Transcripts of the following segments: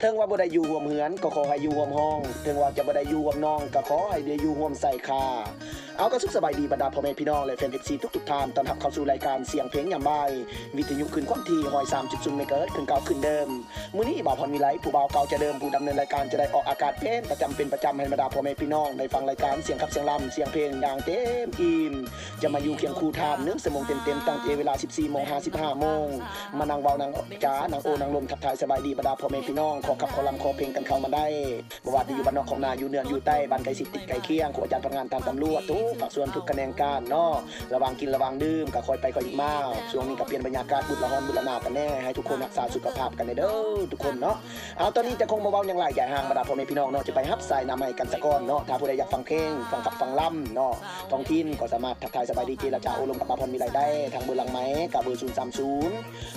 ເຖິງວ່າບໍ່ໄດ້ຢູ່ຮ່ວມເຮືອນ ກໍຂໍໃຫ້ຢູ່ຮ່ວມຫ້ອງ, ເຖິງວ່າຈະບໍ່ໄດ້ຢູ່ຮ່ວມນອງ ກໍຂໍໃຫ້ໄດ້ຢູ່ຮ່ວມຊາຍຄາ. ເອົາ ກໍສຸກສະບາຍດີບັນດາພໍ່ແມ່ພີ່ນ້ອງ ແລະ ແຟນເອັຟຊີທຸກໆທ່ານ, ຕ້ອນຮັບເຂົ້າສູ່ລາຍການສຽງເພງຍາມບ່າຍ, ວິທະຍຸຂຶ້ນຄວາມຖີ່ຮ້ອຍສາມຈຸດສູນເມກາເຮີດ ຄືນເກົ່າຄືນເດີມ. ມື້ນີ້ບ່າວພອນວິໄລ ຜູ້ບ່າວເກົ່າຈະເດີມ ຜູ້ດຳເນີນລາຍການ ຈະໄດ້ອອກອາກາດເປັນປະຈຳ ເປັນປະຈຳ ໃຫ້ບັນດາພໍ່ແມ່ພີ່ນ້ອງໄດ້ຟັງລາຍການສຽງຂັບສຽງລຳ ສຽງເພງຢ່າງເຕັມອີ່ມ. ຈະມາຢູ່ຄຽງຄູ່ທ່ານໜຶ່ງຊົ່ວໂມງເຕັມໆ ຕັ້ງແຕ່ເວລາສິບສີ່ໂມງຫາສິບຫ້າໂມງ ມານັ່ງເວົ້ານັ່ງຈາ ນັ່ງໂອ້ນັ່ງລົມ ທັກທາຍສະບາຍດີບັນດາພໍ່ແມ່ພີ່ນ້ອງ ຂໍຂັບ ຂໍລຳ ຂໍເພງກັນເຂົ້າມາໄດ້. ບໍ່ວ່າຈະຢູ່ບ້ານນອກຂອງນາ ຢູ່ເໜືອຢູ່ໃຕ້ ບ້ານໃກ້ຊິດຕິດໃກ້ຄຽງ ຄູອາຈານ ພະນັກງານ ທ່ານຕຳຫຼວດ ທຸກພາກສ່ວນ ທຸກຂະແໜງການເນາະ. ລະຫວ່າງກິນລະຫວ່າງດື່ມ ກໍຄ່ອຍໄປຄ່ອຍມາ. ຊ່ວງນີ້ກໍປ່ຽນບັນຍາກາດ ບຸດລະຮ້ອນບຸດລະໜາວກັນແດ່ ໃຫ້ທຸກຄົນຮັກສາສຸຂະພາບກັນແດ່ເດີທຸກຄົນເນາະ. ເອົາ ຕອນນີ້ຈະຄົງບໍ່ເວົ້າຫຍັງຫຼາຍຢາຍຫ່າງ ບັນດາພໍ່ແມ່ພີ່ນ້ອງເນາະ ຈະໄປຮັບສາຍໜ້າໄມ້ກັນສາກ່ອນເນາະ. ຖ້າຜູ້ໃດຢາກຟັງເພງ ຟັງຄັບຟັງລຳເນາະ ທ້ອງຖິ່ນ ກໍສາມາດທັກທາຍສະບາຍດີ ເຈລະຈາໂອ້ລົມກັບບ່າວພອນວິໄລໄດ້ ທາງເບີຫຼັງໄມ້ ກໍເບີສູນສາມສູນ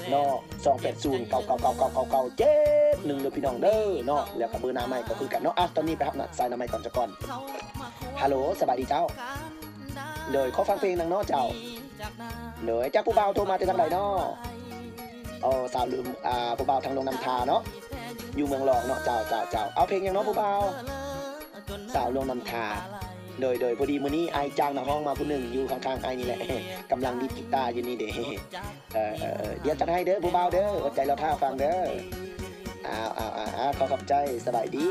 ເນາະ ສອງແປດສູນ ເກົ້າເກົ້າເກົ້າເກົ້າເກົ້າເຈັດໜຶ່ງ ເດີພີ່ນ້ອງເດີເນາະ. ແລ້ວກໍເບີໜ້າໄມ້ກໍຄືກັນເນາະ. ອ່ະ ຕອນນີ້ໄປຮັບສາຍໜ້າໄມ້ກ່ອນສາກ່ອນ. ຮັລໂຫຼ ສະບາຍດີເຈົ້າ. ໂດຍ ຂໍຟັງເພງນຳເນາະເຈົ້າ. ໂດຍ ຈັກຜູ້ບ່າວໂທມາແຕ່ທາງໃດເນາະ? ໂອ້ ສາວລືມ ອ່າ ຜູ້ບ່າວທາງຫຼວງນ້ຳທາເນາະ ຢູ່ເມືອງລອງເນາະ. ເຈົ້າ ເຈົ້າ ເຈົ້າ ເອົາເພງຫຍັງເນາະຜູ້ບ່າວ? ສາວຫຼວງນ້ຳທາ. ໂດຍ ໂດຍ ພໍດີມື້ນີ້ອ້າຍຈ້າງນັກຮ້ອງມາຜູ້ໜຶ່ງ ຢູ່ຂ້າງໆອ້າຍນີ້ແຫຼະ ກຳລັງດີດກີຕາຢູ່ນີ້ເດ້. ເອີ ເອີ ເອີ ດຽວຈັດໃຫ້ເດີຜູ້ບ່າວເດີ ອົດໃຈລໍຖ້າຟັງເດີ. ອ້າວ ອ້າວ ອ້າວ ຂໍຂອບໃຈ ສະບາຍດີ.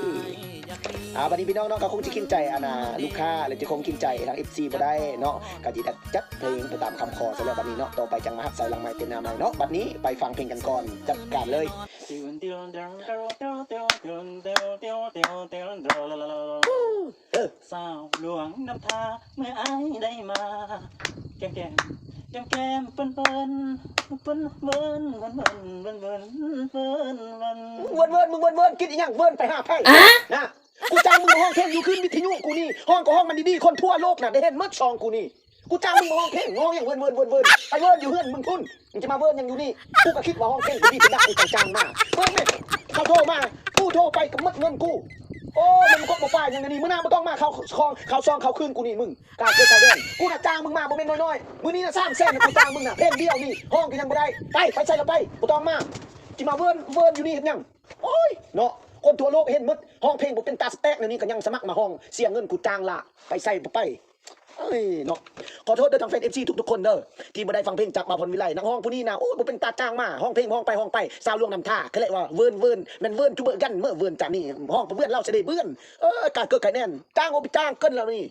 ອ່າ ບັດນີ້ພີ່ນ້ອງເນາະ ກໍຄົງຈະກິນໃຈ ອັນນ່າ ລູກຄ້າ ແລະ ຈະຄົງກິນໃຈທາງເອັຟຊີບໍ່ໄດ້ເນາະ ກໍຊິໄດ້ຈັດເພງໄປຕາມຄຳຂໍຊະແລ້ວບັດນີ້ເນາະ. ຕໍ່ໄປຈັ່ງມາຮັບສາຍຫຼັງໄມ້ເຕັມໜ້າໄມ້ເນາະ. ບັດນີ້ໄປຟັງເພງກັນກ່ອນ ຈັດການເລີຍ. ເອີ ສາວຫຼວງນ້ຳທາ ເມື່ອອ້າຍໄດ້ມາ ແກ້ມໆ ແກ້ມໆ ເປີ້ນໆ ເປີ້ນເວີນ ເວີນໆ ເວີນໆ ເວີນໆ ເວີນໆ ເວີນໆ ເວີນໆ. ມຶງເວີນໆ ເວີນ ກິນອີ່ຫຍັງ? ເວີນໄປຫາໃຜ? ນະ ກູຈ້າງມຶງມາຮ້ອງເພງຢູ່ຄືນວິທະຍຸກູນີ້ ຮ້ອງກໍຮ້ອງມັນດີໆ ຄົນທົ່ວໂລກນະໄດ້ເຫັນໝົດຊ່ອງກູນີ້. ກູຈ້າງມຶງມາຮ້ອງເພງ ຮ້ອງຫຍັງເວີນໆ ເວີນໆ ໄປເວີນຢູ່ເຮືອນມຶງພຸ້ນ. ມຶງຈະມາເວີນຫຍັງຢູ່ນີ້? ກູກໍຄິດວ່າຮ້ອງເພງເປັນດີເປັນດັງ ກູຈັ່ງຈ້າງມາ. ເບິ່ງແມ່ ເຂົາໂທມາ ກູໂທໄປກໍໝົດເງິນກູ. ໂອ້ຍ ມັນບໍ່ຄົບບໍ່ປາຫຍັງອັນນີ້. ມື້ໜ້າບໍ່ຕ້ອງມາ ເຂົ້າ ເຂົ້າ ເຂົ້າຊອງເຂົ້າຄືນກູນີ້ ມຶງກາເກີດກາແດນ. ກູນະຈ້າງມຶງມາບໍ່ແມ່ນນ້ອຍໆ ມື້ນີ້ນະສາມແສນນະ ກູຈ້າງມຶງນະ ເພງດຽວນີ້ ຮ້ອງກໍຍັງບໍ່ໄດ້. ໄປ ໄປໃສກໍໄປ ບໍ່ຕ້ອງມາ. ຊິມາເວີນ ເວີນຢູ່ນີ້ເຮັດຫຍັງ? ໂອ້ຍ ເນາະ ຄົນທົ່ວໂລກເຫັນໝົດ ຮ້ອງເພງບໍ່ເປັນຕາສະແຕກແນວນີ້ກໍຍັງສະໝັກມາຮ້ອງ ເສຍເງິນ ກູຈ້າງລະ ໄປໃສບໍ່ໄປ. ເອີຍ ເນາະ ຂໍໂທດເດີທາງແຟນເອັຟຊີທຸກໆຄົນເດີ ທີ່ບໍ່ໄດ້ຟັງເພງຈາກບ່າວພອນວິໄລ. ນັກຮ້ອງຜູ້ນີ້ນະ ໂອ້ຍ ບໍ່ເປັນຕາຈ້າງມາ ຮ້ອງເພງຮ້ອງໄປຮ້ອງໄປ ສາວຫຼວງນ້ຳທາ ກະແລະວ່າເວີນ ເວີນ ແມ່ນເວີນຈຸເບີກັນ ເມື່ອເວີນຈານີ້ ຮ້ອງໄປເວີນລາວຊະໄດ້ເບິ່ນ. ເອີ ກາເກີດກາແດນ ຈ້າງບໍ່ໄປຈ້າງເກີນລາວນີ້.